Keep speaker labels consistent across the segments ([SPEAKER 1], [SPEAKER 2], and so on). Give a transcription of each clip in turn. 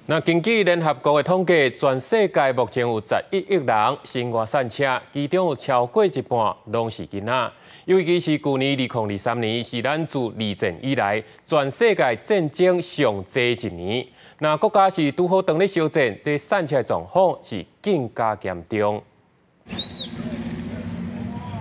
[SPEAKER 1] 那根據聯合國的統計，全世界目前有11億人生活散赤，其中有超過一半攏是囡仔。尤其是舊年2023年，是咱自二戰以來全世界戰爭上濟一年。那國家是拄好當咧相戰，這散赤狀況是更加嚴重。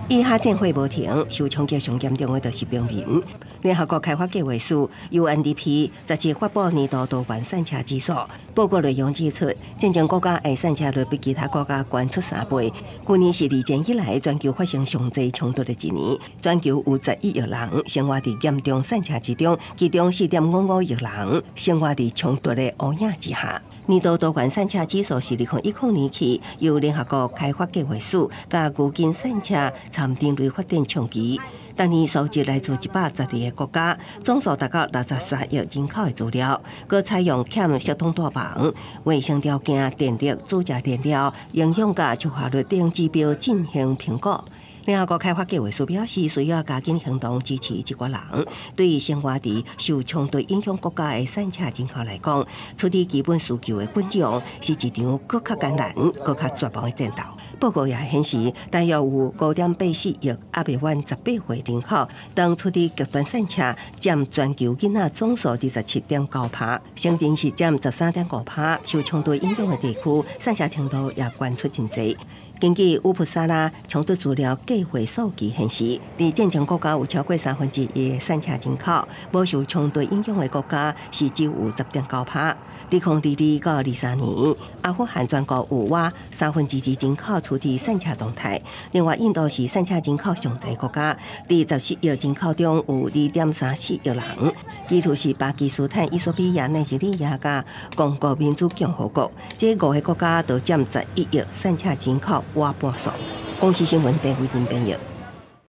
[SPEAKER 2] 以哈戰火無停，受衝擊上嚴重的就是平民。聯合國開發計劃署 UNDP 十七發布年度多元散赤指數報告內容指出，戰爭國家的散赤率比其他國家懸出3倍。舊年是二戰以來全球發生上濟衝突的一年，全球有十一億人生活佇嚴重散赤之中，其中4.55億人生活佇衝突的烏影之下。年度多元散赤指數是2010年起由聯合國開發計劃署佮牛津散赤參人類發展倡議。當年數據來自112個國家，總數達到63億人口的資料，閣採用欠系統大房、衛生條件、電力、住宅燃料、營養佮出血率等指標進行評估。聯合國開發計劃署表示，需要加緊行動支持這寡人。對於生活佇受衝突影響國家的散赤人口來講，處理基本需求的困境是一場閣較艱難、閣較絕望的戰鬥。報告也顯示，大約有5.84億猶未滿18歲人口，當處佇極端散赤，佔全球囡仔總數27.9%，成人是佔13.5%。受衝突影響的地區，散赤程度也懸出真濟。根據烏普薩拉衝突資料計劃數據顯示，佇戰爭國家有超過1/3的散赤人口，無受衝突影響的國家是只有10.9%。2022到23年，阿富汗全國有約2/3人口處佇散赤狀態。另外，印度是散赤人口上濟國家，佇14億人口中有2.34億人。其次是巴基斯坦、衣索比亞、奈及利亞佮剛果民主共和國，這五个國家都佔十一億散赤人口倚半數。公視新聞鄭慧玲編譯。